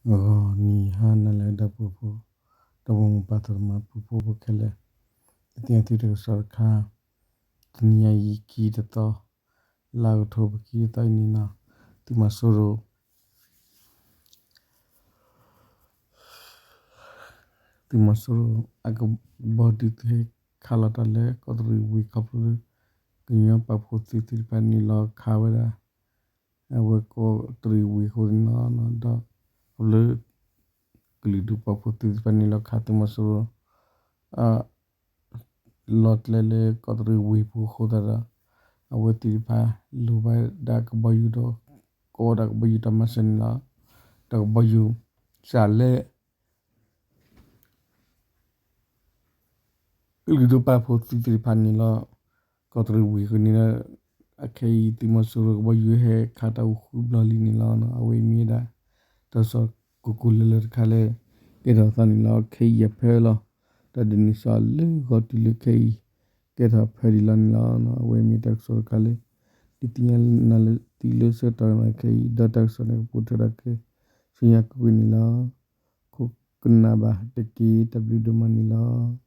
ဂီၤနံၤဟါနၤလၢအဂ့ၤ ဒီပုၢ်ဝဲၢ် ဒီပုၢ်ဝဲၢ်မိၢ်ပၢ်သရၣ်သမါ ပုၢ်ဖိဝဲၢ်ခဲလၢာ်, ယသ့ၣ်ညါသုတၢ်ကစီၣ်တခါ, တနံၤညါအံၤ ခံတသီ, လါအီးကထိဘၢၣ် ခံတသီအံၤန့ၣ်လီၤ. သုးမီၤစိရိၤ သုးမီၤစိရိၤ အကဘီဒုးသုးဟဲခးလီၤတၢ်လၢကီးတရံးဝ့ၢ် ခီဖျိလၢ ကညီပာ်ဖှိၣ်သုးသ့ၣ်တဖၣ်နုာ်လီၤခးဝဲဒၣ် အဝဲကီးတရံးဝ့ၢ်အဃိန့ၣ်လီၤ. ဒီးခီဖျိလၢ ကလုာ်ဒူၣ်ပာ်ဖှိၣ်သုးသ့ၣ်တဖၣ်နုာ်လီၤခးသုးမီၤစိရိၤ လီၤကျဲလၢကီးတရံးဝ့ၢ်ပူၤအဃိသတးဒီး အဝဲသ့ၣ်တဖၣ်လိၣ်ဘၣ်ဒၣ်ကဘီယူၤဒီး ကိးဒၣ်ကဘီယူၤတၢ်မၤစၢၤန့ၣ်လီၤ. ဒီးကဘီယူၤ စးလၢ ကလုာ်ဒူၣ်ပာ်ဖှိၣ်သုးသ့ၣ်တဖၣ်နုာ်လီၤ ကီးတရံးဝ့ၢ်အဃိန့ၣ်ဒီး အခဲအံၤ သုးမီၤစိရိၤကဘီယူၤဟဲခးတၢ်အိၣ်ဃုဘျီလံန့ၣ်လီၤ. အဝဲအံၤမ့ၢ်ဝဲဒၣ် တၢ်ကစီၣ်ကိၢ်ကိၢ်လၢၤလၢၤတခါလၢ ကဲထီၣ်သးန့ၣ်လီၤ. ခဲအံၤအဖၢလီၤ. ဒီးဒ်န့ၣ်စ့ၢ်လၢဂီၤတုၤလၢခဲအံၤ ကဲထီၣ်ဖၢဒံးလီၤန့ၣ်လီၤ. အဝဲမ့ၢ်တၢ်ကစီၣ်တခါလၢ ဒုးသ့ၣ်ညါနၤလၢသုလၢဆၢကတီၢ်ခဲအံၤ ဒီးတၢ်ကစီၣ်န့ၣ်ကပိာ်ထွဲဒီးကဲ ဆူညါကွ့ၢ်ကွ့ၢ်န့ၣ်လီၤ. ခိၣ်ကနၣ်ဘၣ်တက့ၢ်. တၢ်ဘျုးဒိၣ်မးန့ၣ်လီၤ.